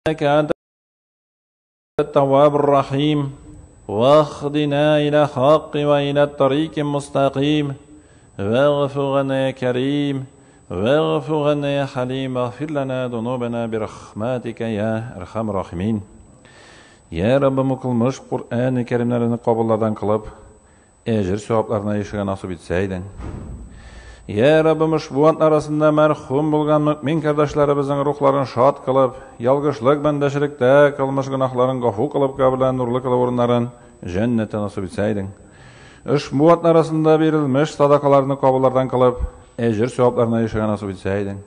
إنك أنت التواب الرحيم واهدنا إلى حق وإلى الطريق المستقيم واغفر لنا يا كريم واغفر لنا يا حليم واغفر لنا ذنوبنا برحمتك يا أرحم الراحمين. Ya Rabbim oqılmış Qur'an-ı Kerimlerini qabullardan qılıb, ecir sevaplarına işığa nasip etseydin. Ya Rabbim ushbu arasında mərhum bulgan mümin kardeşlerimizin ruhlarını şad qılıb, yalgışlık bendəşilikdə qılmış günahların qafu qılıb qəbirlərin nurlu qılıb orunların cənnətə nasip etseydin. Ushbu arasında verilmiş sadakalarını qabullardan qılıb, ecir sevaplarına işığa nasip etseydin.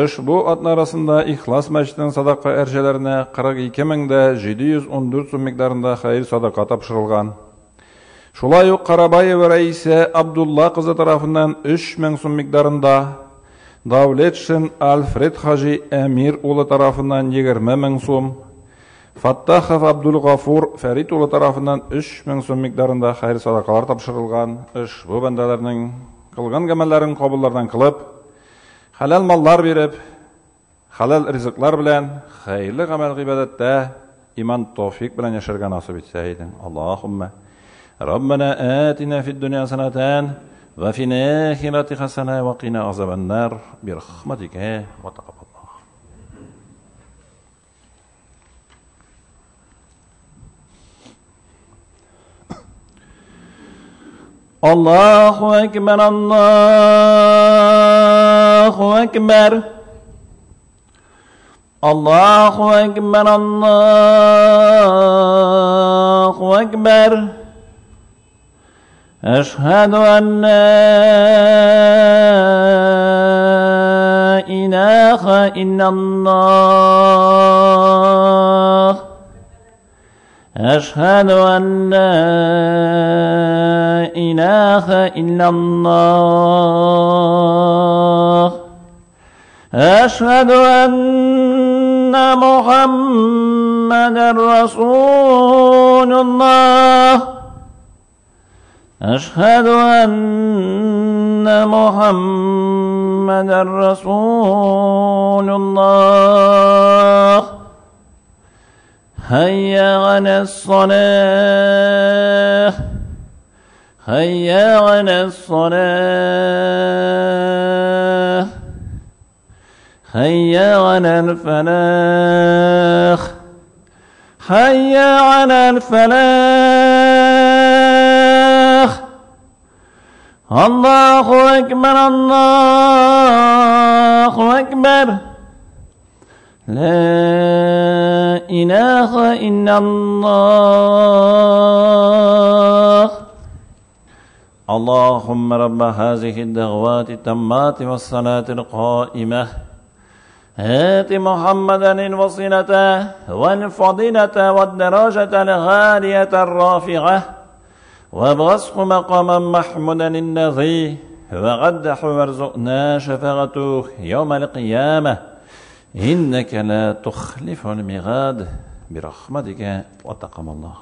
Ushbu atlar arasında İxlas məscidinin sadaqa ərşələrinə 42.714 sum miqdarında xeyir sadaqa tapşırılğan. Шулай ук Карабаева Раиса Абдулла кызы тарафыннан 3000 сум микъдарында, Давлетшин Альфред Хаҗи Әмир улы тарафыннан 20000 сум, Фаттахов Абдулгафур Фәрит улы тарафыннан 3000 сум микъдарында хәйр садакалар тапшырылган. Ошбу бәндәләрнең кылган гамәлләрен кабуллардан кылып, хәләл маллар биреп, хәләл ризыклар белән хәерле гамәл гыйбадәттә иман тәүфик белән яшәргә насыйп итсә идең. Аллаһумма ربنا آتنا في الدنيا حسنة وفي الآخرة حسنة وقنا عذاب النار برحمتك وتقبل الله. الله أكبر الله أكبر الله أكبر الله أكبر أشهد أن لا إله إلا الله أشهد أن لا إله إلا الله أشهد أن محمدا رسول الله أشهد أن محمدا رسول الله هيا على الصلاة هيا على الصلاة هيا على الفلاح هيا على الفلاح الله أكبر الله أكبر لا إله إلا الله اللهم رب هذه الدعوات التامات والصلاة القائمة هات محمدا الوسيلة والفضيلة والدرجة الغالية الرافعة وابعثه مقاما محمودا الذي وغده وارزقنا شفاعته يوم القيامة إنك لا تخلف الميعاد برحمتك وتقم الله.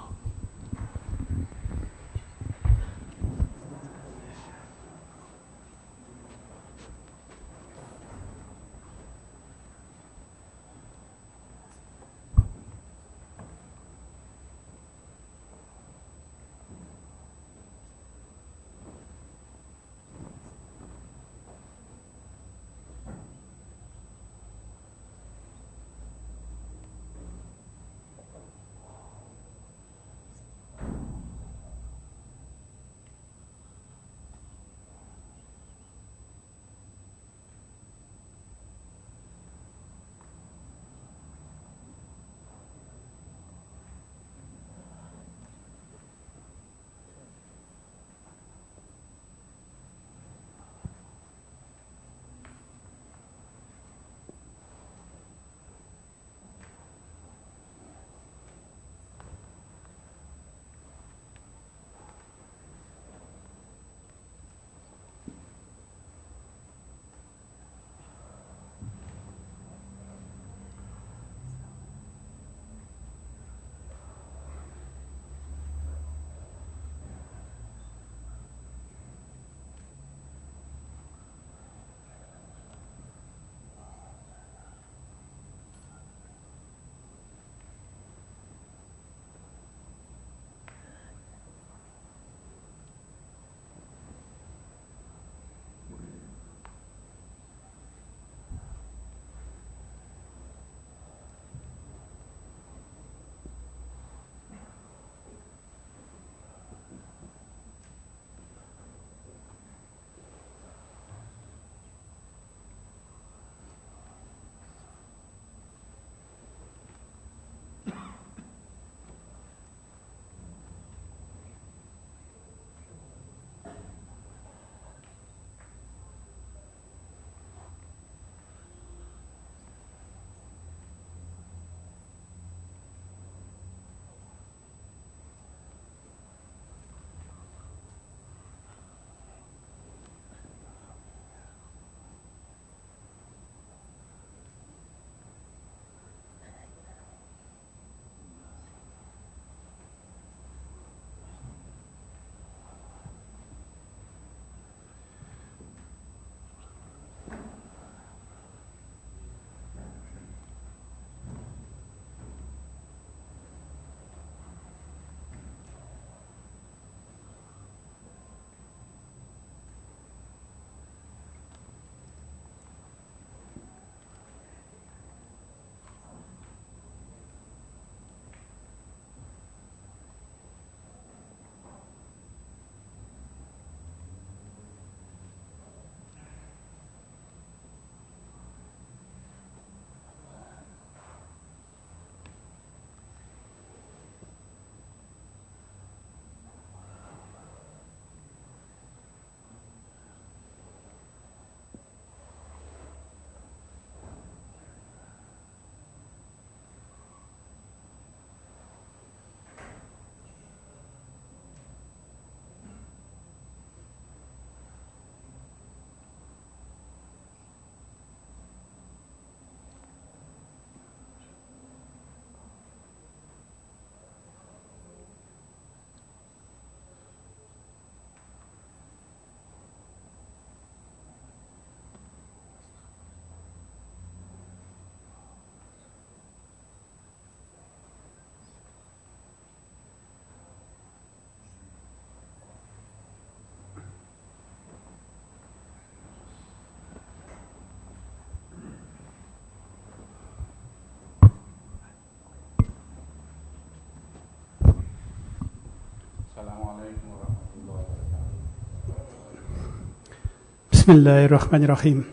Бисмиллаһир-рахманир-рахим.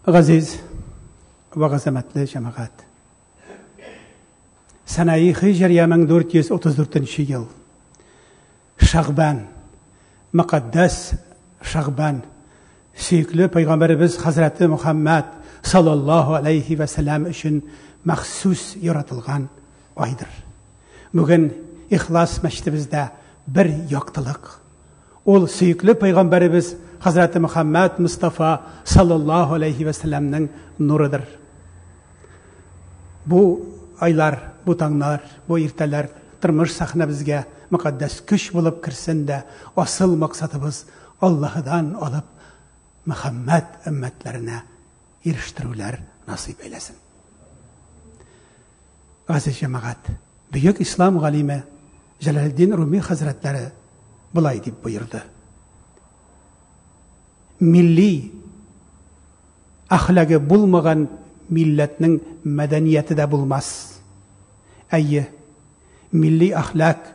Газиз вә газамәтле җәмәгать. Сәнәи хиҗрия 1434 ел. Шәгъбан, мөкаддәс Шәгъбан, сөекле пәйгамбәребез хәзрәте Мөхәммәд саллаллаһу алейхи вә сәлам өчен махсус яратылган айдыр. Бүген Ихлас мәчетебездә бер яктылык. Ул сөекле пәйгамбәребез хәзрәте Мөхәммәд Мустафа саллаллаһу алейхи вә сәламнең нурыдыр. Бу айлар, бу таңнар, бу иртәләр тормыш сәхнәбезгә мөкатдәс көч булып керсен дә, асыл максатыбыз Аллаһыдан алып Мөхәммәд өммәтләренә ирештерүләр насыйп әйләсен. Газиз җәмәгать, бөек ислам галиме Җәләлетдин Руми хәзрәтләре болай дип боерды. Милли әхлагы булмаган милләтнең мәдәнияте дә булмас. Әйе, милли әхлак,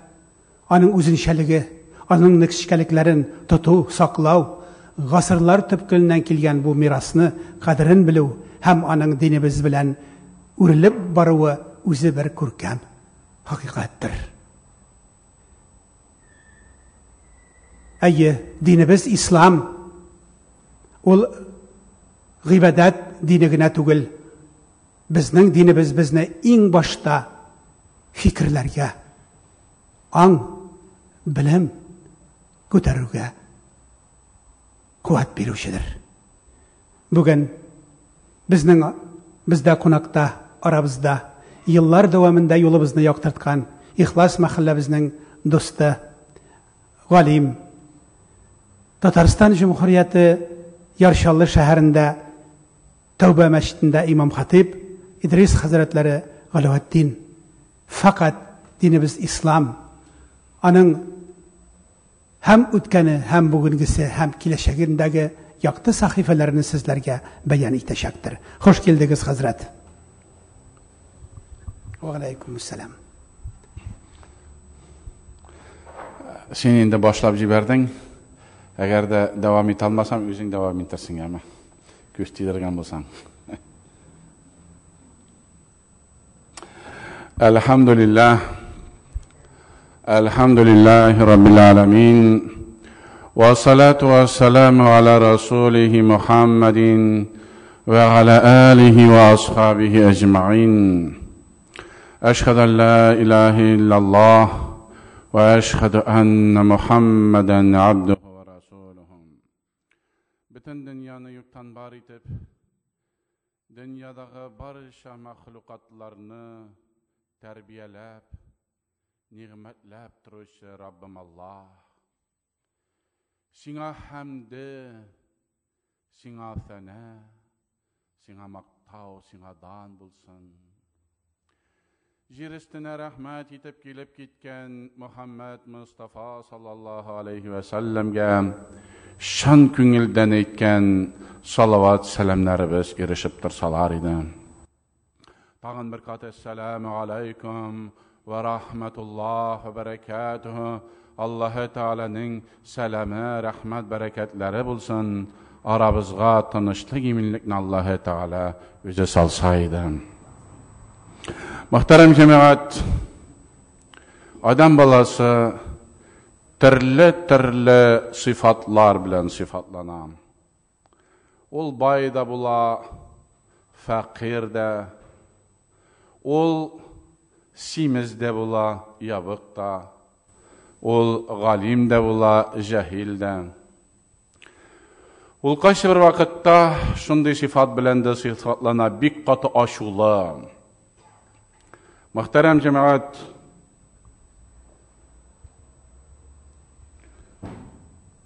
аның үзенчәлеге, аның нечкәлекләрен тоту, саклау, гасырлар төпкеленнән килгән бу мирасны кадерен белү һәм аның динебез белән үрелеп баруы үзе бер күркәм хакыйкатьтер. Әйе, динебез ислам. Ул гыйбадәт дине генә түгел. Безнең динебез безне иң башта фикерләргә, аң, белем күтәрүгә куәт бирүчедер. Бүген безнең бездә кунакта, арабызда еллар дәвамында юлыбызны яктырткан Ихлас мәхәлләбезнең дусты, галим, Татарстан Җөмһүрияте Яр Чаллы шәһәрендә Тәүбә мәчетендә имам-хатыйб Идрис хәзрәтләре Галәветдин. Фәкать динебез ислам, аның һәм үткәне, һәм бүгенгесе, һәм киләчәгендәге якты сәхифәләрне сезләргә бәян итәчәктер. Хуш килдегез, хәзрәт. Ва алейкумуссалам. Син инде башлап җибәрдең. Әгәр дә дәвам итә алмасам, үзең дәвам итерсең, яме. Күз тидергән булсаң. Әлхәмдүлилләһ. Әлхәмдүлилләһи раббил аламин. Ва салату ва саламу аля расулихи Мухаммадин ва аля алихи ва асхабихи әҗмәин. Әшһәду ан ла илаһа иллаллаһ ва әшһәду анна Мухаммадан абдуху ва расулуху. Бөтен дөньяны юктан бар итеп, дөньядагы барча мәхлукатларны тәрбияләп, нигъмәтләп торучы Раббым Аллаһ. Сиңа хәмде, сиңа сәнә, сиңа мактау, сиңа дан булсын. Җир өстенә рәхмәт итеп килеп киткән Мөхәммәд Мостафа саллаллаһу алейхи вә сәлләмгә чын күңелдән әйткән салават сәламнәребез ирешеп торсалар иде. Тагын бер кат әссәламу алейкум вә рахматуллаһ вә бәрәкәтүһү. Аллаһы Тәгаләнең сәламе, рәхмәт, бәрәкәтләре булсын. Арабызга тынычлык, иминлекне Аллаһы Тәгалә үзе салса иде. Мөхтәрәм җәмәгать, адам баласы төрле-төрле сыйфатлар белән сыйфатлана. Ул бай да була, фәкыйрь дә. Ул симез дә була, ябык та. Ул галим дә була, җаһил дә. Ул кайсы бер вакытта шундый сыйфат белән дә сыйфатлана, бик каты ачулы. Мөхтәрәм җәмәгать,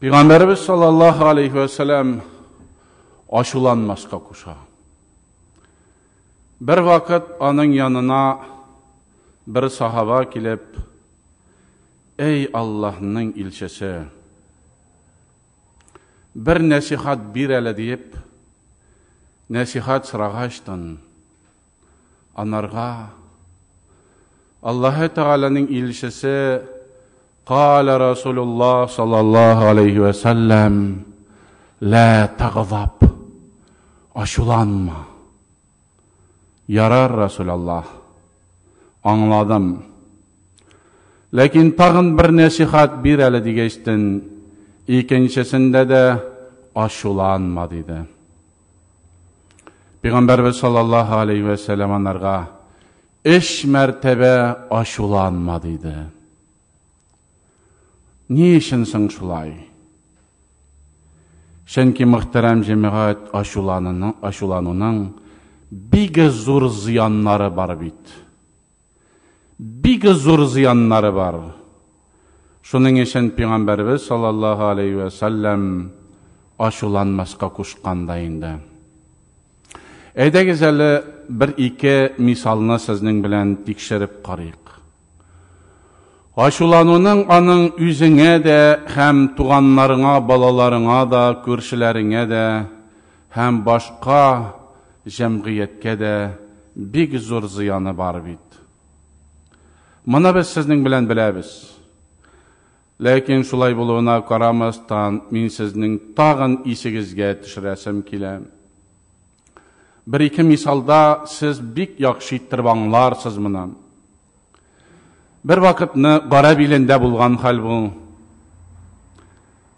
Пәйгамбәребез саллаллаһу алейхи ва сәлам ачуланмаска куша. Бер вакыт аның янына бер сахаба килеп, "Эй Аллаһның илчесе, бер нәсихат бир әле" диеп, нәсихат сорагачтын, Анарга Аллаһы Тәгаләнең илчесе Кала Расулуллаһ саллаллаһу алейхи вә сәлләм Лә тагзаб, ачуланма. Ярар, Расулаллаһ, аңладым. Ләкин тагын бер нәсихәт бир әле дигәчтен, икенчесендә дә ачуланма, диде. Пәйгамбәрбез саллаллаһу алейхи вә сәлләм анарга өч мәртәбә ачуланма диде. Ни өчен соң шулай? Чөнки мөхтәрәм җәмәгать ачулануның, ачулануның бик зур зыяннары бар бит. Бик зур зыяннары бар. Шуның өчен Пәйгамбәрбез саллаллаһу алейхи вә сәлләм ачуланмаска кушкан да инде. Әйдәгез әле бер-ике мисалны сезнең белән тикшереп карыйк. Ачулануның аның үзеңә дә һәм туганнарыңа, балаларыңа да, күршеләреңә дә һәм башка җәмгыятькә дә бик зур зыяны бар бит. Моны без сезнең белән беләбез. Ләкин шулай булуына карамастан, мин сезнең тагын исегезгә төшерәсем килә. Бер-ике мисалда сез бик яхшы иттереп аңларсыз моны. Бер вакытны гарәп илендә булган хәл бу.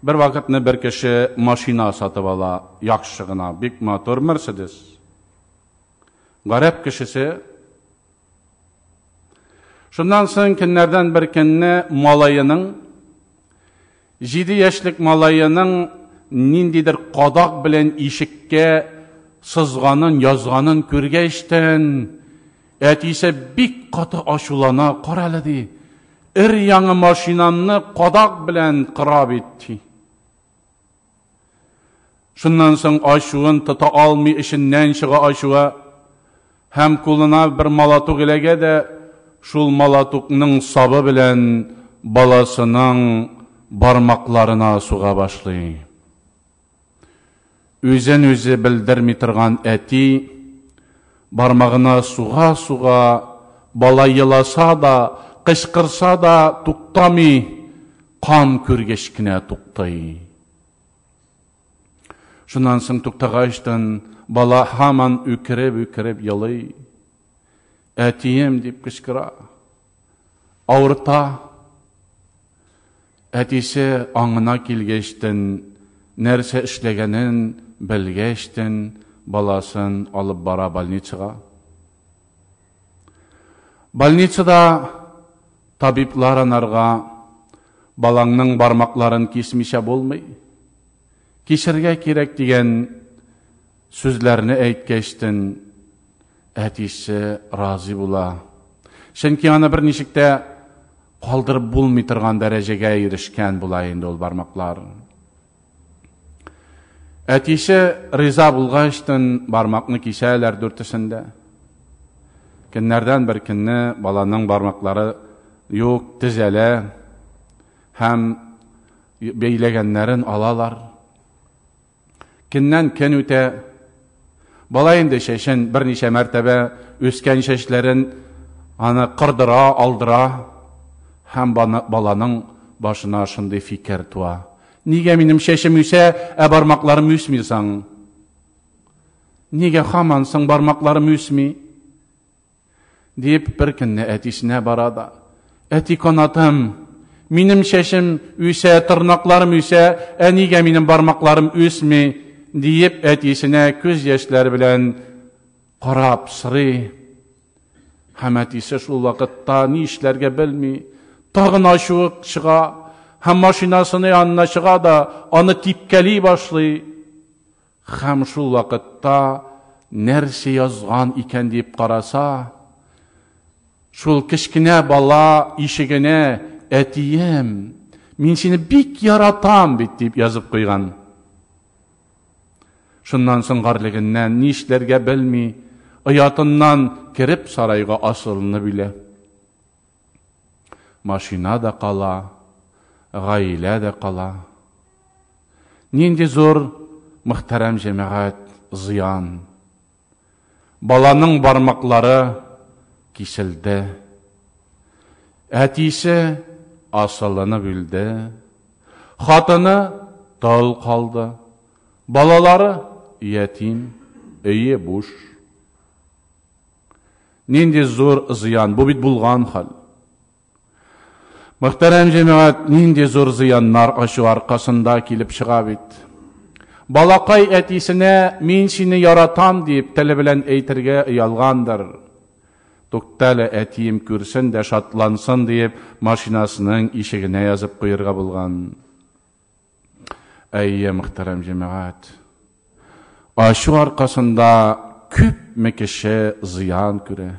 Бер вакытны бер кеше машина сатып ала, яхшы гына, бик матур Мерседес. Гарәп кешесе. Шуннан соң көннәрдән бер көнне малаеның 7 яшьлек малаеның ниндидер кадак белән ишеккә сызганын, язганын күргәчтән, әтисе бик каты ачулана, кара әле ди, өр-яңы машинамны кадак белән кыра бит, ди. Шуннан соң ачуын тота алмый, эченнән чыга ачуы һәм кулына бер молоток эләгә дә, шул молотокның сабы белән баласының бармакларына суга башлый. Үзен үзе белдерми торган әти бармагына суга-суга, бала еласа да, кычкырса да туктамый, кан күргәч кенә туктый. Шуннан соң туктагачтан бала һаман үкереп-үкереп елый. Әтием дип кычкыра. Авырта. Әтисе аңына килгәчтен, нәрсә эшләгәнен белгәчтен, баласын алып бара больницага. Больницада табиблар анарга балаңның бармакларын кисмичә булмый. Кисергә кирәк дигән сүзләрне әйткәчтен, әтисе разый була. Чөнки аны берничек тә калдырып булмый торган дәрәҗәгә ирешкән була инде ул бармаклар. Әтисе риза булгачтын бармакны кисәләр дүртесендә. Көннәрдән бер көнне баланың бармаклары юк, төзәлә һәм бәйләгәннәрен алалар. Көннән көн үтә. Бала инде чәчен берничә мәртәбә үскән чәчләрен аны кырдыра, алдыра һәм баланың башына шундый фикер туа. Нигә минем чәчем үсә, ә бармакларым үсми соң? Нигә һаман соң бармакларым үсми? Дип, бер көнне әтисенә бара да, Әти канатым, минем чәчем үсә, тырнакларым үсә, ә нигә минем бармакларым үсми? диеп, әтисенә күз яшьләре белән карап сорый. Һәм әтисе шул вакытта ни эшләргә белми, тагын ачуы чыга һәм машинасының янына чыга да, аны типкәли башлый. Һәм шул вакытта нәрсә язган икән дип караса, шул кечкенә бала ишегенә әтием, мин сине бик яратам бит дип язып куйган. Шуннан соң гарьлегеннән ни эшләргә белми, оятыннан кереп сарайга асылынып үлә. Машина да кала, гаилә дә кала. Нинди зур, мөхтәрәм җәмәгать, зыян. Баланың бармаклары киселде. Әтисе асылынып үлде. Хатыны тол калды. Балалары ятим, өе буш. Нинди зур зыян, бу бит булган хәл. Мөхтәрәм җәмәгать, нинди зур зыяннар ачу аркасында килеп чыга бит. Балакай әтисенә мин сине яратам дип теле белән әйтергә оялгандыр. Туктале, әтием күрсен дә шатлансын диеп машинасының ишегенә язып куерга булган. Әйе, мөхтәрәм җәмәгать. Ачу аркасында күпме кеше зыян күрә.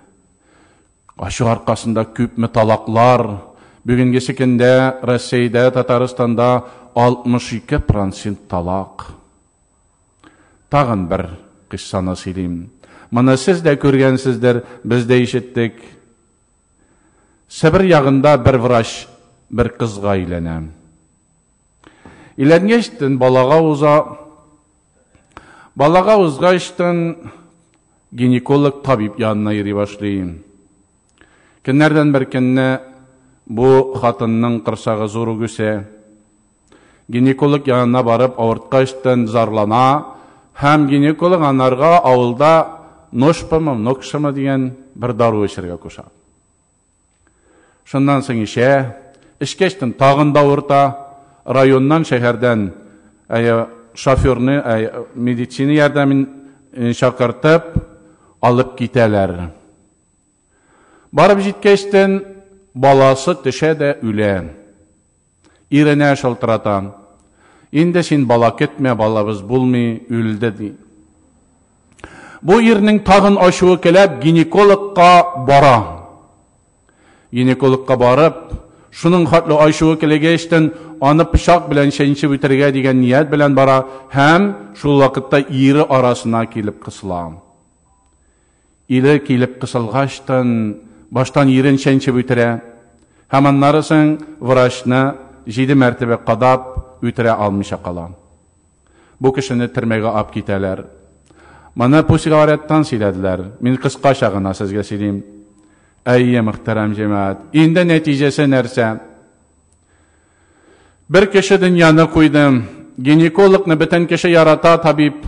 Ачу аркасында күпме талаклар. Бүгенгесе көндә Россиядә, Татарстанда 62% талак. Тагын бер кыйссаны сөйлим. Моны сез дә күргәнсездер, без дә ишеттек. Себер ягында бер врач бер кызга өйләнә. Өйләнгәчтен балага уза. Балага узгачтын гинеколог табиб янына йөри башлый. Көннәрдән бер көнне бу хатынның корсагы зур ук үсә. Гинеколог янына барып авырткачтын зарлана һәм гинеколог анарга авылда ношпамы, нокшамы дигән бер дару эчәргә куша. Шуннан соң эчә, эчкәчтен тагын да авырта, районнан, шәһәрдән шоферны, медицина ярдәмен чакыртып алып китәләр. Барып җиткәчтен баласы төшә дә үлә. Иренә шылтырата. Инде син бала көтмә, балабыз булмый, үлде ди. Бу ирнең тагын ачуы килеп, гинекологка бара. Гинекологка барып, шуның хәтле ачуы килгәчтен, аны пычак белән чәнчеп үтергә дигән ният белән бара һәм шул вакытта ире арасына килеп кысыла. Ире килеп кысылгачтан, баштан ирен чәнчеп үтерә һәм аннары соң врачны 7 мәртәбә кадап үтерә алмыйча кала. Бу кешене төрмәгә алып китәләр. Моны пусть говоряттан сөйләделәр. Мин кыскача гына сезгә сөйлим. Әйе, мөхтәрәм җәмәгать. Инде нәтиҗәсе нәрсә? Бер кеше дөньяны куйды. Гинекологны бөтен кеше ярата, табиб.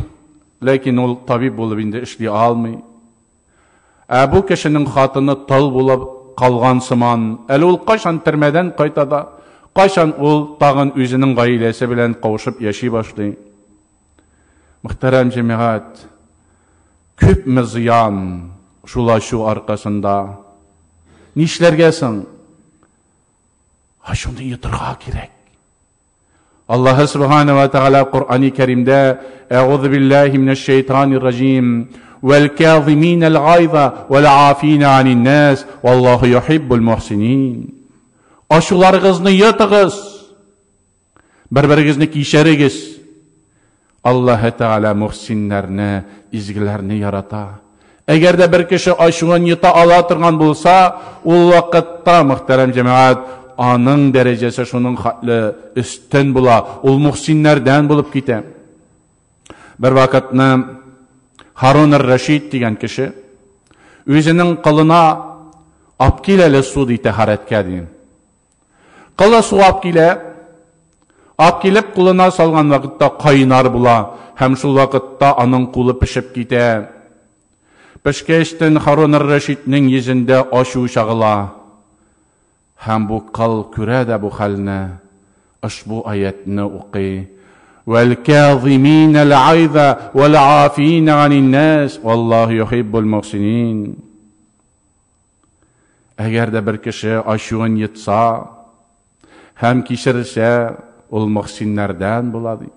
Ләкин ул табиб булып инде эшли алмый. Ә бу кешенең хатыны тол булып калган сыман. Әле ул кайчан төрмәдән кайта да, кайчан ул тагын үзенең гаиләсе белән кавышып яши башлый. Мөхтәрәм җәмәгать, күпме зыян шул ачу аркасында. Нишләргә соң? Ачуны йотырга кирәк. Аллаһ Субхана ва Тааля Коръәни Кәримдә Әгъузу биллаһи минәш шайтанир раҗим вәл казиминәл гайза вәл афина анин нас валлаһу юхиббул мухсинин. Ачуларыгызны йотыгыз. Бер-берегезне кичерегез. Аллаһ Тааля мухсиннәрне, изгеләрне ярата. Әгәр дә бер кеше ачуын йота ала торган булса, ул вакытта, мөхтәрәм җәмәгать, аның дәрәҗәсе шуның хәтле өстен була, ул мухсиннәрдән булып китә. Бер вакытны Харун ар-Рашид дигән кеше үзенең кылына алып кил әле су ди тәһарәткә ди. Кылы су алып килә, алып килеп кулына салган вакытта кайнар була һәм шул вакытта аның кулы пешеп китә. Пешкәчтен Харун ар-Рашиднең йөзендә ачу чагыла. Һәм бу кыл күрә дә бу хәлне, ошбу аятны укый. Вәл-казиминәл гайза вәл-афина анин-нас валлаһу юхиббул мухсинин. Әгәр дә бер кеше ачуын йотса һәм кичерсә, ул мөхсиннәрдән була ди.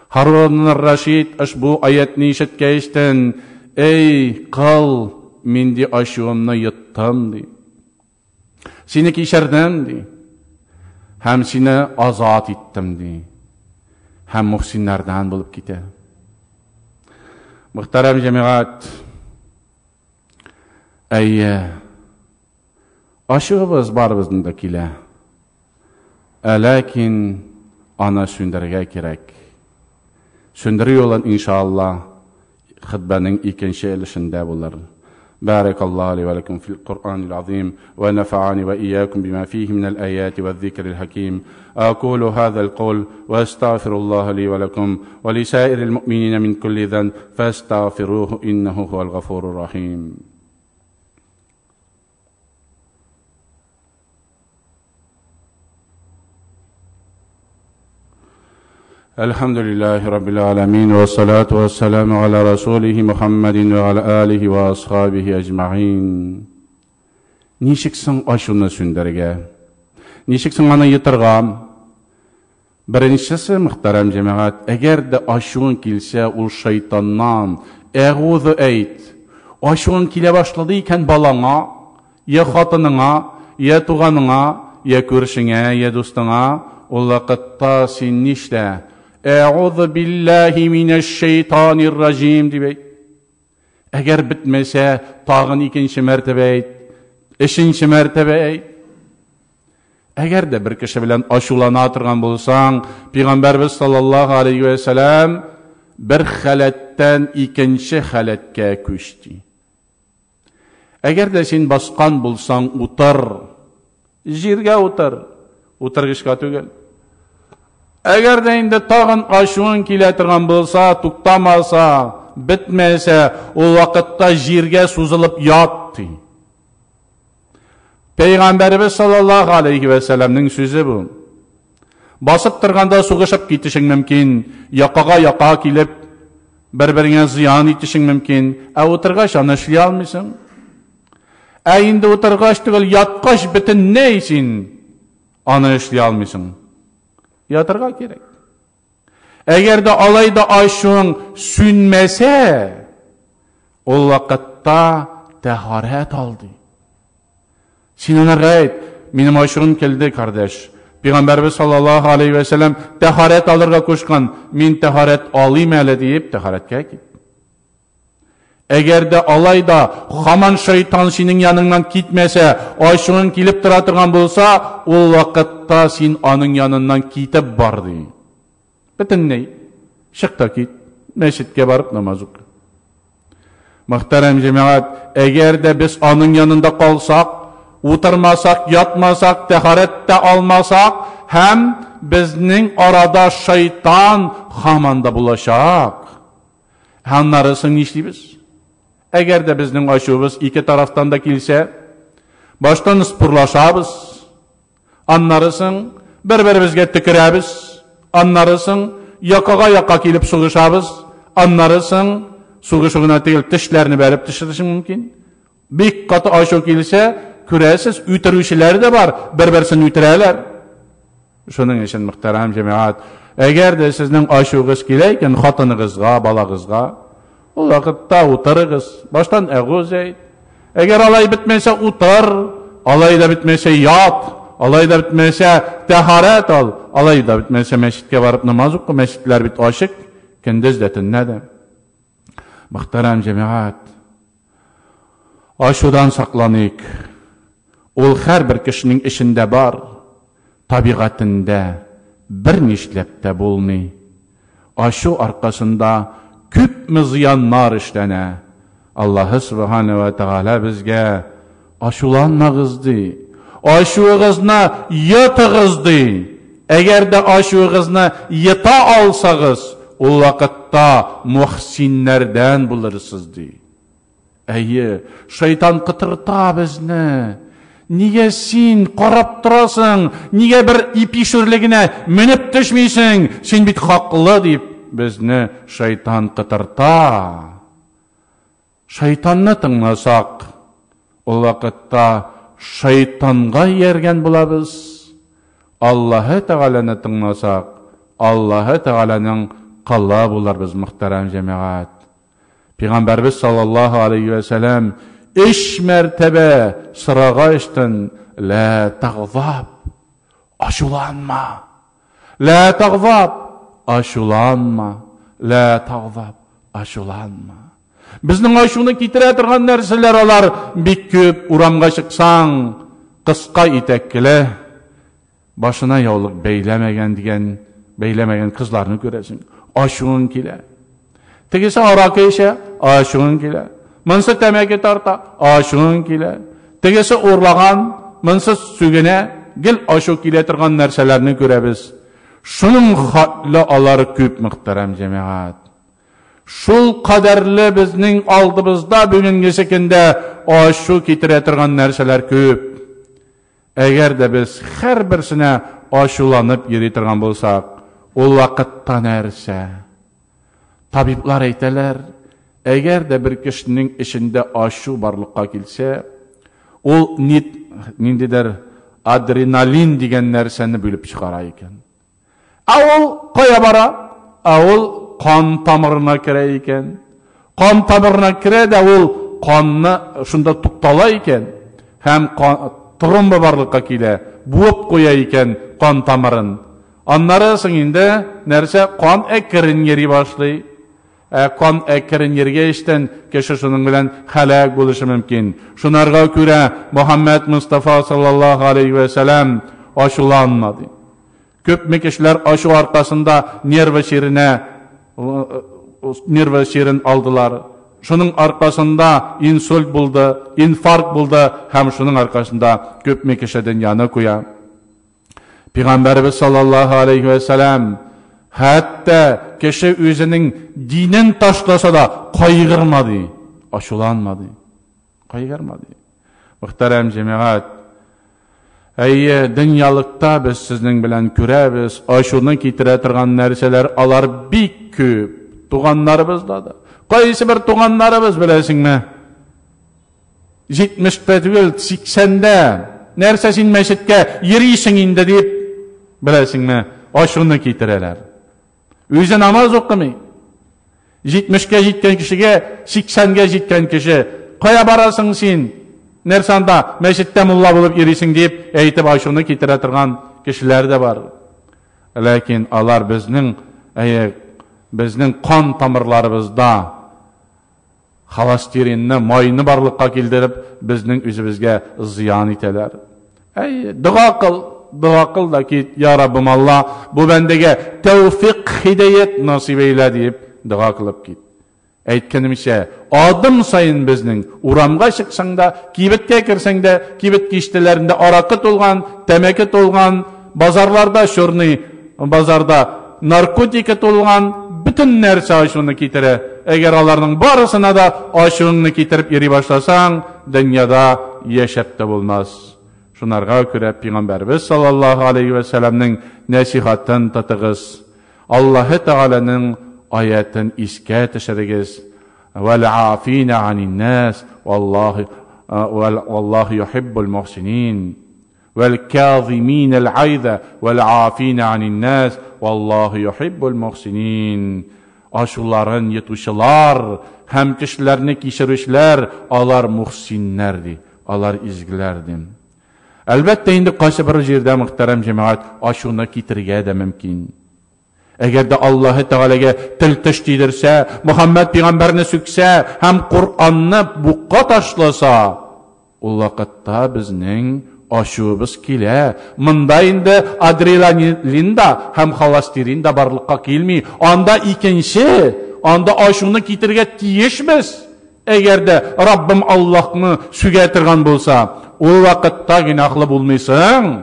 Харун ар-Рашид ошбу аятны ишеткәчтен, "Эй, кыл, мин ди ачуымны йоттым" ди. Сине кичердем ди. Һәм сине азат иттем ди. Һәм мөхсиннәрдән булып китә. Мөхтәрәм җәмәгать, әйе, ачуыбыз барыбызның да килә. Ә ләкин аны сүндерергә кирәк. Сүндерү юлын иншалла хутбаның икенче өлешендә булыр. بارك الله لي ولكم في القرآن العظيم، ونفعني وإياكم بما فيه من الآيات والذكر الحكيم. أقول هذا القول وأستغفر الله لي ولكم ولسائر المؤمنين من كل ذنب فاستغفروه إنه هو الغفور الرحيم. الحمد لله رب العالمين، والصلاة والسلام على رسوله محمد وعلى آله وأصحابه أجمعين. Ничек соң ачуны сүндерергә? Ничек соң аны йотырга? Беренчесе, мөхтәрәм җәмәгать, әгәр дә ачуың килсә, ул шайтаннан әгузу әйт. Ачуың килә башлады икән балаңа, я хатыныңа, я туганыңа, я күршеңә, я дустыңа, ул вакытта син нишлә? Әгузу биллаһи минәш шайтанир раҗим дип әйт. Әгәр бетмәсә, тагын икенче мәртәбә әйт, өченче мәртәбә әйт. Әгәр дә бер кеше белән ачулана торган булсаң, Пәйгамбәрбез саллаллаһу алейһи вә сәлләм бер халәттән икенче халәткә күчте. Әгәр дә син баскан булсаң, утыр. Җиргә утыр, утыргычка түгел. Әгәр дә инде тагын ачуың килә торган булса, туктамаса, бетмәсә, ул вакытта җиргә сузылып ят, ди. Пәйгамбәребез саллаллаһу алейһи вә сәлләмнең сүзе бу. Басып торганда сугышып китешең мөмкин, якага яка килеп, бер-береңә зыян итешең мөмкин, ә утыргач аны эшли алмыйсың. Ә инде утыргач түгел, яткач бөтенләй син аны эшли алмыйсың. Ятырга кирәк. Әгәр дә алай да ачуың сүнмәсә, ул вакытта тәһарәт ал, ди. Син анарга әйт, минем ачуым килде, кардәш. Пәйгамбәрбез саллаллаһу алейһи вә сәлләм тәһарәт алырга кушкан, мин тәһарәт алыйм әле диеп, тәһарәткә кит. Әгәр дә алай да һаман шайтан синең яныңнан китмәсә, ачуың килеп тора торган булса, ул вакытта син аның яныннан китеп бар, ди. Бөтенләй чык та кит, мәчеткә барып намаз укы. Мөхтәрәм җәмәгать, әгәр дә без аның янында калсак, утырмасак, ятмасак, тәһарәт тә алмасак, һәм безнең арада шайтан һаман да булачак. Аннары соң нишлибез? Әгәр дә безнең ачуыбыз ике тарафтан да килсә, баштан спорлашабыз, аннары соң бер-беребезгә төкерәбез, аннары соң якага яка килеп сугышабыз, аннары соң сугышу гына түгел, тешләрне бәреп төшерү мөмкин. Бик каты ачу килсә, күрәсез, үтерүчеләр дә бар, бер-берсен үтерәләр. Шуның өчен, мөхтәрәм җәмәгать, әгәр дә сезнең ачуыгыз килә икән хатыныгызга, балагызга, ул вакытта утырыгыз, баштан әгуз әйт. Әгәр алай бетмәсә, утыр, алай да бетмәсә, ят, алай да бетмәсә, тәһарәт ал, алай да бетмәсә, мәчеткә барып намаз укы, мәчетләр бит ачык, көндез дә, төнлә дә. Мөхтәрәм җәмәгать, ачудан сакланыйк. Ул һәрбер кешенең эчендә бар, табигатендә бер нишләп тә булмый. Ачу аркасында күпме зыяннар эшләнә. Аллаһы субхана ва тааля безгә ачуланмагыз ди. Ачуыгызны йотыгыз ди. Әгәр дә ачуыгызны йота алсагыз, ул вакытта мухсиннәрдән булырсыз ди. Әйе, шайтан кытырта безне. Нигә син карап торасың? Нигә бер ипи шүрлегенә менеп төшмисең? Син бит хаклы дип безне шайтан кытырта. Шайтанны тыңласак, ул вакытта шайтанга ияргән булабыз. Аллаһы Тәгаләне тыңласак, Аллаһы Тәгаләнең колы булырбыз, мөхтәрәм җәмәгать. Пәйгамбәрбез саллаллаһу алейһи вә сәлләм өч мәртәбә сорагаштын, ла тагзаб, ачуланма. Ла тагзаб, ачуланма. Ла тагзаб, ачуланма. Безнең ачуны китерә торган нәрсәләр алар бик күп. Урамга чыксаң, кыска итәкле, башына яулык бәйләмәгән дигән, бәйләмәгән кызларны күрәсең. Ачуың килә. Тегесе аракы эчә, ачуың килә. Монысы тәмәке тарта, ачуың килә. Тегесе урлаган, монысы сүгенә, гел ачу килә торган нәрсәләрне күрәбез. Шуның хәтле алар күп, мөхтәрәм җәмәгать. Шул кадәрле безнең алдыбызда бүгенгесе көндә ачу китерә торган нәрсәләр күп. Әгәр дә без һәрберсенә ачуланып йөри торган булсак, ул вакытта нәрсә? Табиблар әйтәләр, әгәр дә бер кешенең эчендә ачу барлыкка килсә, ул ниндидер адреналин дигән нәрсәне бүлеп чыгара икән. Ә ул кая бара? Ә ул кан тамырына керә икән. Кан тамырына керә дә ул канны шунда туктала икән һәм тромба барлыкка килә, буып куя икән кан тамырын. Аннары соң инде нәрсә кан әкрен йөри башлый. Ә кан әкрен йөргәчтән кеше шуның белән һәлак булышы мөмкин. Шунарга күрә Мухаммад Мустафа саллаллаһу алейхи вә сәлам ачуланмады. Күпме кешеләр ачу аркасында нервы чиренә нервы чирен алдылар. Шуның аркасында инсульт булды, инфаркт булды һәм шуның аркасында күпме кеше дөньяны куя. Пәйгамбәрбез саллаллаһу алейхи вә сәлам хәтта кеше үзенең динен ташласа да кайгырмады, ачуланмады. Кайгырмады. Мөхтәрәм җәмәгать, әйе, дөньялыкта без сезнең белән күрәбез, ачуны китерә торган нәрсәләр алар бик күп. Туганнарыбызда да. Кайсы бер туганнарыбыз беләсеңме? 70-тә түгел, 80-дә. Нәрсә син мәчеткә йөрисең инде дип, беләсеңме, ачуны китерәләр. Үзе намаз укымый. 70-кә җиткән кешегә, 80-гә җиткән кеше, кая барасың син? Нәрсә анда мәчеттә мулла булып йөрисең дип әйтеп ачуны китерә торган кешеләр дә бар. Ләкин алар безнең, әйе, безнең кан тамырларыбызда холестеринны, майны барлыкка килдереп, безнең үзебезгә зыян итәләр. Әй, дога кыл, дога кыл да кит, я Раббым Алла, бу бәндәгә тәүфик, хидаят насыйп әйлә дип дога кылып кит. Әйткәнемчә, адым саен безнең урамга чыксаң да, кибеткә керсәң дә, кибет киштәләрендә аракы тулган, тәмәке тулган, базарларда черный базарда наркотика тулган, бөтен нәрсә ачуны китерә. Әгәр аларның барысына да ачуыңны китереп йөри башласаң, дөньяда яшәп тә булмас. Шунарга күрә Пәйгамбәрбез саллаллаһу алейхи вә сәлламнең нәсихатын тотыгыз. Аллаһы Тәгаләнең аятын искә төшерегез. Вәл афина анин нас, валлаһу валлаһу юхиббул мухсинин. Вәл-кәзимин әл-гайзә вәл-афина анин-нас, валлаһу юхиббул мухсинин. Ачуларын йотучылар һәм кешеләрне кичерүчеләр, алар мухсиннәр ди, алар изгеләр ди. Әлбәттә инде кайсы бер җирдә, мөхтәрәм җәмәгать, ачуны китерергә дә мөмкин. Әгәр дә Аллаһы Тәгаләгә тел-теш тидерсә, Мөхәммәд пәйгамбәрне сүксә һәм Коръәнне букка ташласа, ул вакытта безнең ачуыбыз килә. Монда инде адреналин да һәм холестерин да барлыкка килми. Анда икенче, анда ачуны китерергә тиешбез. Әгәр дә Раббым Аллаһны сүгә торган булса, ул вакытта гөнаһлы булмыйсың.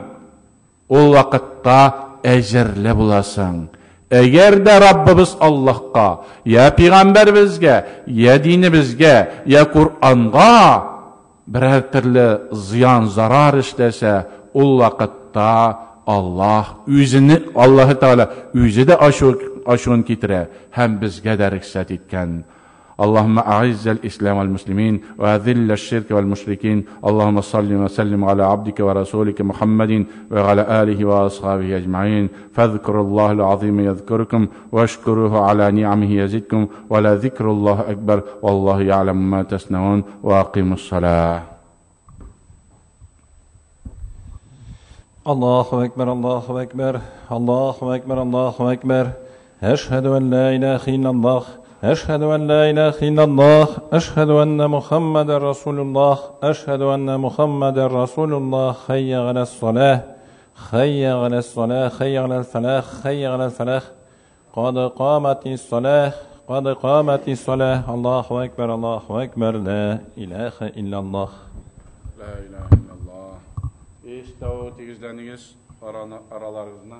Ул вакытта әҗерле буласың. Әгәр дә Раббыбыз Аллаһка, я пәйгамбәребезгә, я динебезгә, я Коръәнга берәр төрле зыян, зарар эшләсә, ул вакытта Аллаһ үзене, Аллаһы Тәгалә үзе дә ачу, ачуын китерә һәм безгә дә рөхсәт иткән. اللهم أعز الإسلام والمسلمين وأذل الشرك والمشركين اللهم صل وسلم على عبدك ورسولك محمد وعلى آله وأصحابه أجمعين فاذكروا الله العظيم يذكركم واشكروه على نعمه يزدكم ولا ذكر الله أكبر والله يعلم ما تصنعون وأقيموا الصلاة الله أكبر الله أكبر الله أكبر الله أكبر أشهد أن لا إله إلا الله أشهد أن لا إله إلا الله أشهد أن محمد رسول الله أشهد أن محمد رسول الله حي على الصلاة حي على الصلاة حي على الفلاح حي على الفلاح قد قامت الصلاة قد قامت الصلاة. الله أكبر الله أكبر لا إله إلا الله. لا إله إلا الله. Истәү тигезләнегез, араларыгызны,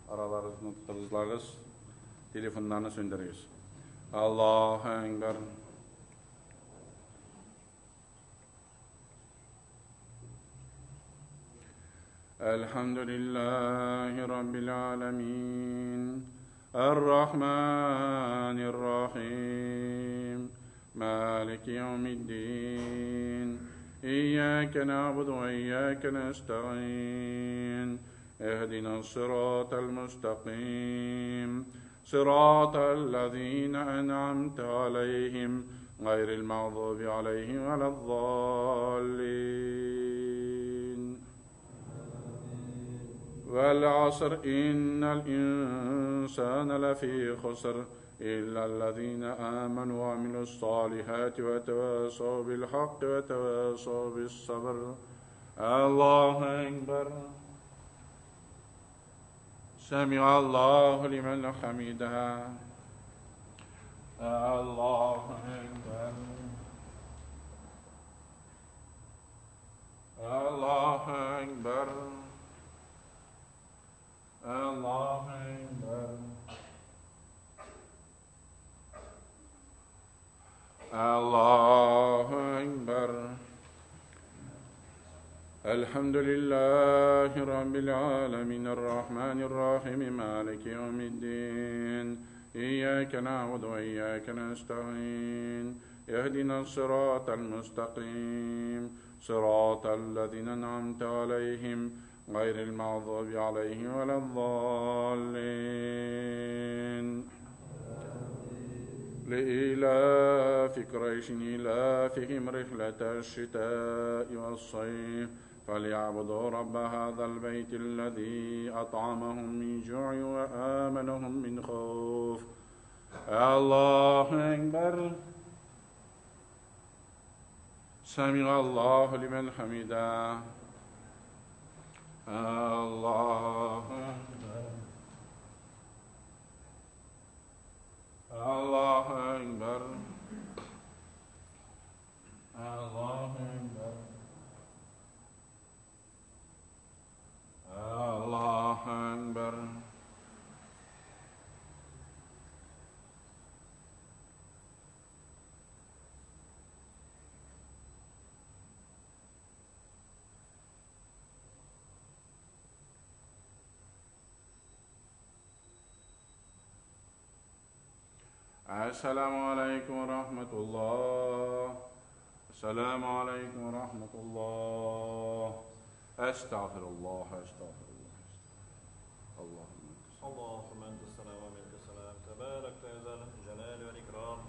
араларыгызны тыгызлагыз, телефоннарны сүндерегез. Аллаһу әкбәр. الحمد لله رب العالمين الرحمن الرحيم مالك يوم الدين إياك نعبد وإياك نستعين اهدنا الصراط المستقيم صراط الذين أنعمت عليهم غير المغضوب عليهم ولا الضالين. والعصر إن الإنسان لفي خسر إلا الذين آمنوا وعملوا الصالحات وتواصوا بالحق وتواصوا بالصبر. الله أكبر. سمع الله لمن حمده. الله أكبر. الله أكبر. الله أكبر. الله أكبر. الحمد لله رب العالمين الرحمن الرحيم مالك يوم الدين إياك نعبد وإياك نستعين اهدنا الصراط المستقيم صراط الذين أنعمت عليهم غير المغضوب عليهم ولا الضالين. لإيلاف قريش إيلافهم رحلة الشتاء والصيف فليعبدوا رب هذا البيت الذي أطعمهم من جوع وآمنهم من خوف. الله أكبر. سمع الله لمن حمده. الله أكبر. الله أكبر. الله أكبر. الله أكبر. السلام عليكم ورحمة الله. السلام عليكم ورحمة الله. أستغفر الله أستغفر الله. اللهم اللهم أنت السلام ومنك السلام تبارك يا ذا الجلال والإكرام.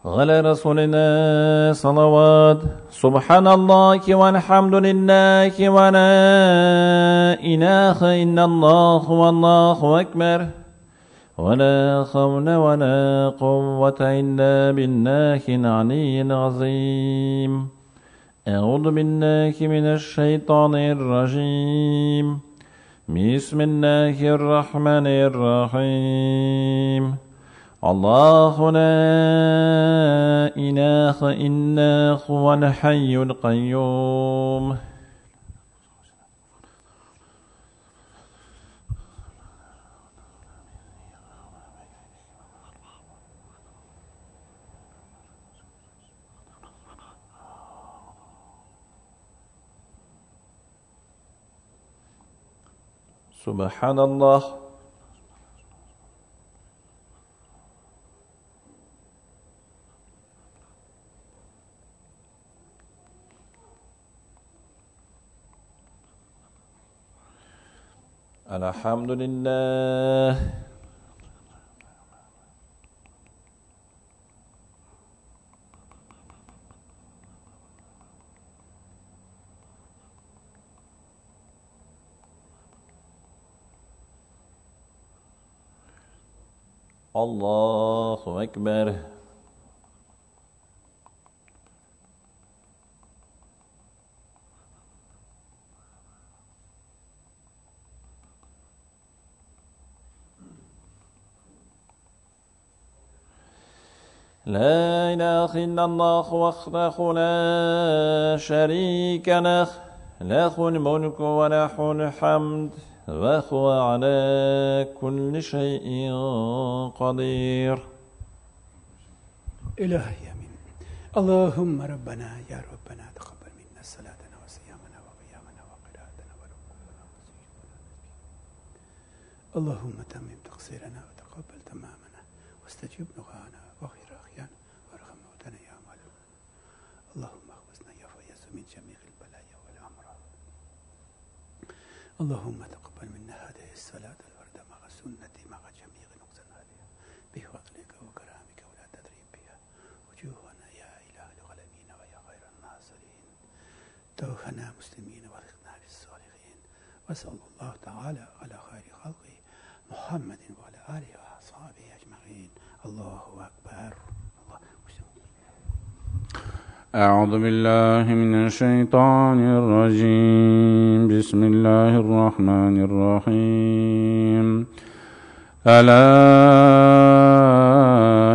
على رسولنا صلوات. سبحان الله والحمد لله ولا إله إلا الله والله أكبر ولا حول ولا قوة إلا بالله العلي العظيم. أعوذ بالله من الشيطان الرجيم. بسم الله الرحمن الرحيم. الله لا إله إلا هو الحي القيوم. سبحان الله. الحمد لله. الله أكبر. لا إله إلا الله وحده لا شريك له، له الملك وله الحمد وهو على كل شيء قدير. إلهي آمين. اللهم ربنا يا ربنا تقبل منا صلاتنا وصيامنا وقيامنا وقراءتنا وركوعنا وسجودنا. اللهم تمم تقصيرنا وتقبل تمامنا واستجب دعاءنا واغفر أخيانا وارحم موتانا يا معلوم. اللهم اخلصنا يا فياض من جميع البلايا والأمراض. اللهم تقبل منا هذه الصلاة الوردة مع سنة مع جميع نقصاناتها بفضلك وكرامك ولا تدري بها وجوهنا يا إله العالمين ويا خير الناصرين. توفنا مسلمين وارزقنا بالصالحين. وصلى الله تعالى على خير خلقه محمد وعلى آله وأصحابه أجمعين. الله أكبر. الله. أعوذ بالله من الشيطان الرجيم. بسم الله الرحمن الرحيم. ألا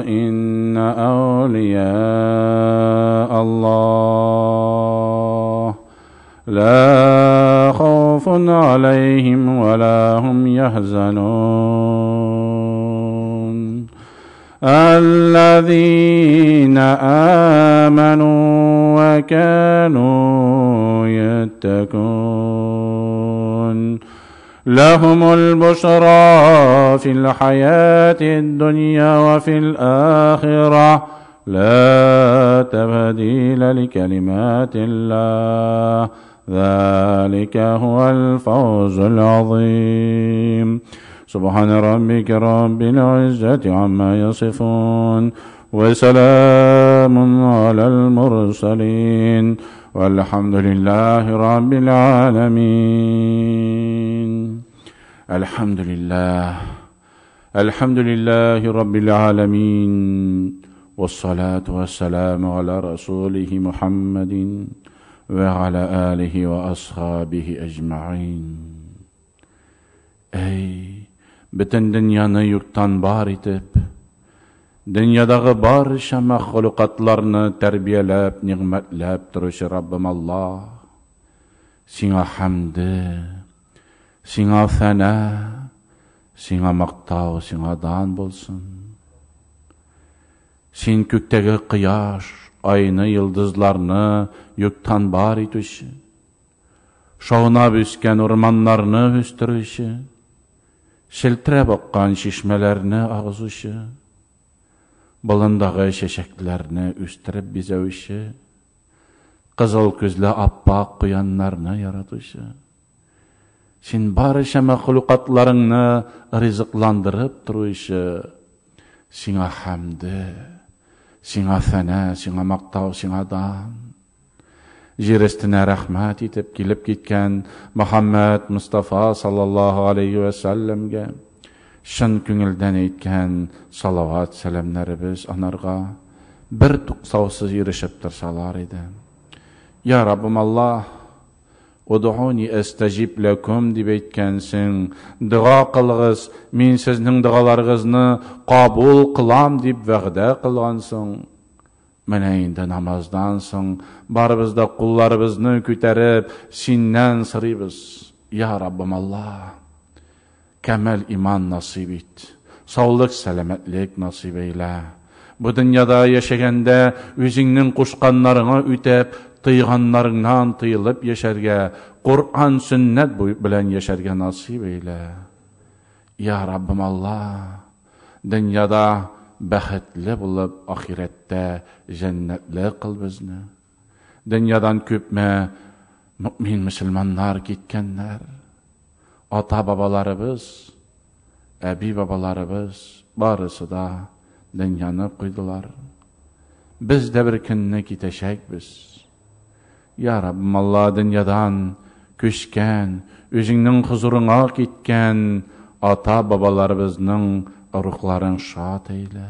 إن أولياء الله لا خوف عليهم ولا هم يحزنون الذين آمنوا وكانوا يتقون لهم البشرى في الحياة الدنيا وفي الآخرة لا تبديل لكلمات الله ذلك هو الفوز العظيم. سبحان ربك رب العزة عما يصفون وسلام على المرسلين والحمد لله رب العالمين. الحمد لله، الحمد لله رب العالمين، والصلاة والسلام على رسوله محمد وعلى آله وأصحابه أجمعين. Ey, bütün dünyanı yurttan bar etip, dünyadagi barcha mahluqotlarni tarbiyalab, ni'matlab turishi Rabbim Alloh, senga hamdi, senga sana, senga maqtov, senga don bo'lsin. Sen ko'kdagi quyosh, oyni, yulduzlarni yurtdan bar etishi, shovnab o'sgan o'rmonlarni o'stirishi, shiltirab oqqan cheshmalarni og'zishi, bolondagi chechaklarni o'stirib bezavishi, qizil ko'zli oppoq quyonlarni yaratishi, sen barcha mahluqotlaringni rizqlantirib turishi, senga hamdi, Сиңа сәнә, сиңа мактау, сиңа дан. Җир өстенә рәхмәт итеп килеп киткән Мөхәммәд Мустафа саллаллаһу алейхи вә сәлләмгә чын күңелдән әйткән салават сәламнәребез анарга бер туктаусыз ирешеп торсалар иде. Я Раббым Аллаһ, Удуни әстәҗиб ләкүм дип әйткәнсең, дога кылыгыз, мин сезнең догаларыгызны кабул кылам дип вәгъдә кылгансың. Менә инде намаздан соң барыбыз да кулларыбызны күтәреп, синнән сорыйбыз. Я Раббым Аллаһ, кәмәл иман насыйп ит. Саулык, сәламәтлек насыйп әйлә. Бу дөньяда яшәгәндә үзеңнең кушканнарыңа үтәп, тыйганнарыңнан тыелып яшәргә, Коръән, сөннәт белән яшәргә насыйп әйлә. Я Раббым Аллаһ, дөньяда бәхетле булып, ахирәттә җәннәтле кыл безне. Дөньядан күпме мөэмин мөселманнар киткәннәр. Ата-бабаларыбыз, әби-бабаларыбыз барысы да дөньяны куйдылар. Без дә бер көнне китәчәкбез. Я Раббым Алла, дөньядан күчкән, үзеңнең хозурыңа киткән ата-бабаларыбызның рухларын шат әйлә.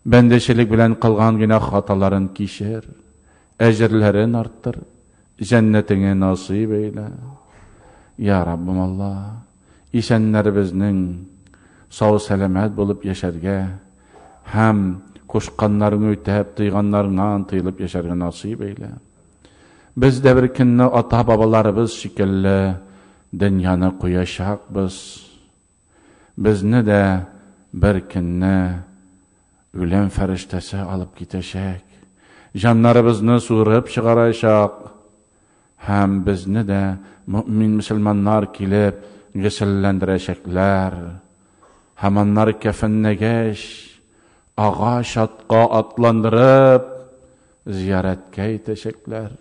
Бәндәчелек белән кылган гөнаһ хаталарын кичер, әҗерләрен арттыр, җәннәтеңә насыйп әйлә. Я Раббым Алла, исәннәребезнең сау-сәламәт булып яшәргә һәм кушканнарыңны үтәп, тыйганнарыңнан тыелып яшәргә насыйп әйлә. Без дә бер көнне ата-бабаларыбыз шикелле дөньяны куячакбыз. Безне дә бер көнне үлем фәрештәсе алып китәчәк, җаннарыбызны суырып чыгарачак һәм безне дә мөэмин мөселманнар килеп гөселләндерәчәкләр. Һәм аннары кәфенләгәч, агач атка атландырып, зиярәткә итәчәкләр.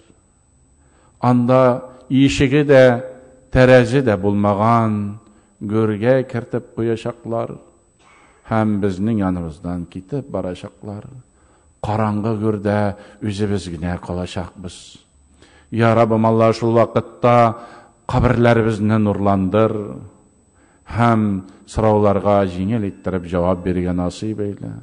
Анда ишеге дә, тәрәзе дә булмаган гүргә кертеп куячаклар һәм безнең яныбыздан китеп барачаклар. Караңгы гүрдә үзебез генә калачакбыз. Я Раббым Алла, шул вакытта каберләребезне нурландыр һәм сорауларга җиңел иттереп җавап бирергә насыйп әйлә.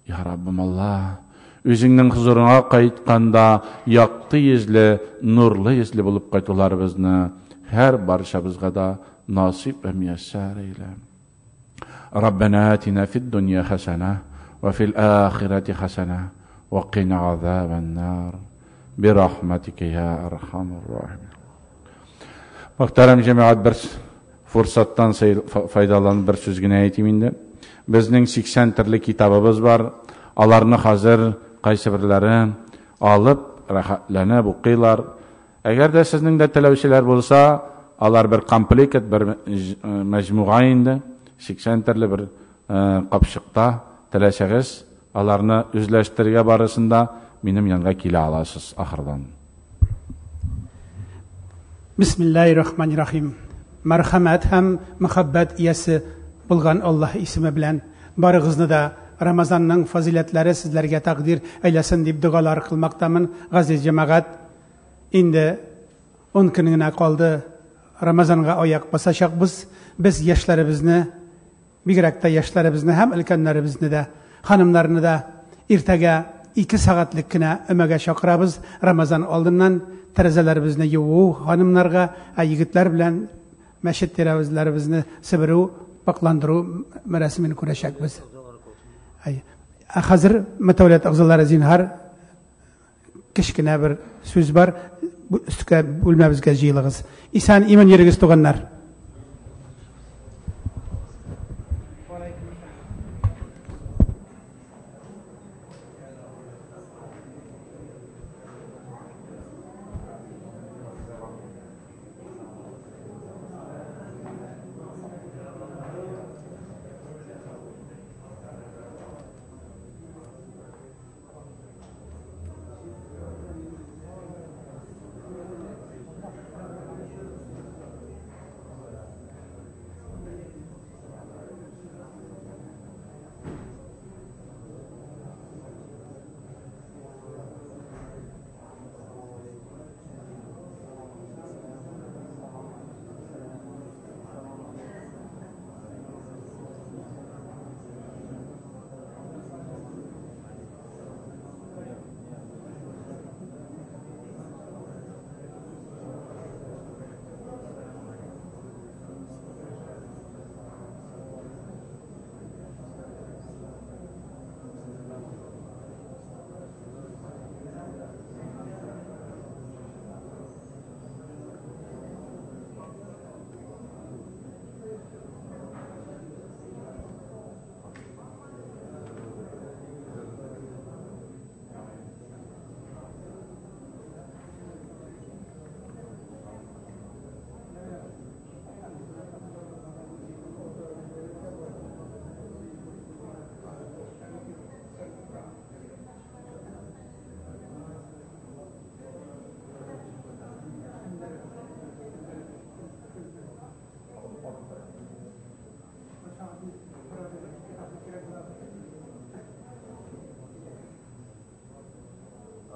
Я Раббым Алла, үзеңнең хозурыңа кайтканда якты йөзле, нурлы йөзле булып кайтуларыбызны һәр барчабызга да насыйп вә мияссәр әйлә. Раббана атина фид дөнья хәсәнә вә фил ахирәти хәсәнә вә кина азабан нар. Бирахматика я архамар рахимин. Мөхтәрәм җәмәгать, бер форсаттан файдаланып бер сүз генә әйтим инде. Безнең 80 төрле китабыбыз бар. Аларны хәзер кайсы берләре алып, рәхәтләнеп укыйлар. Әгәр дә сезнең дә теләүчеләр булса, алар бер комплект, бер мәҗмуга инде, 80 төрле бер капчыкта теләсәгез, аларны үзләштерергә барысын да минем янга килә аласыз ахырдан. Бисмиллаһир-рахманир-рахим. Мәрхәмәт һәм мәхәббәт иясе булган Аллаһ исеме белән барыгызны да Рамазанның фазыйләтләре сезләргә тәкъдир әйләсен дип догалар кылмактамын. Газиз җәмәгать, инде 10 көн генә калды, Рамазанга аяк басачакбыз. Без яшьләребезне, бигрәк тә яшьләребезне һәм өлкәннәребезне дә, ханымнарны да иртәгә 2 сәгатьлек кенә өмәгә чакырабыз. Рамазан алдыннан тәрәзәләребезне юуу ханымнарга, ә егетләр белән мәчет тәрәзәләребезне себерү, пакландыру мәрәсемен күрәчәкбез. Ә хәзер мөтәвәлләт әгъзалары, зинһар, кечкенә бер сүз бар, өскә бүлмәбезгә җыелыгыз. Исән имин йөрегез, туганнар.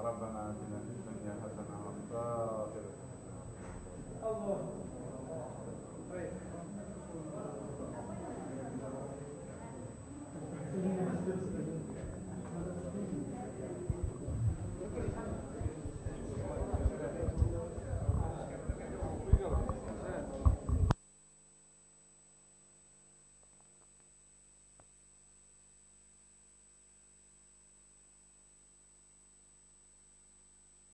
ربنا آتنا في الدنيا حسنة وفي الآخرة حسنة. الله.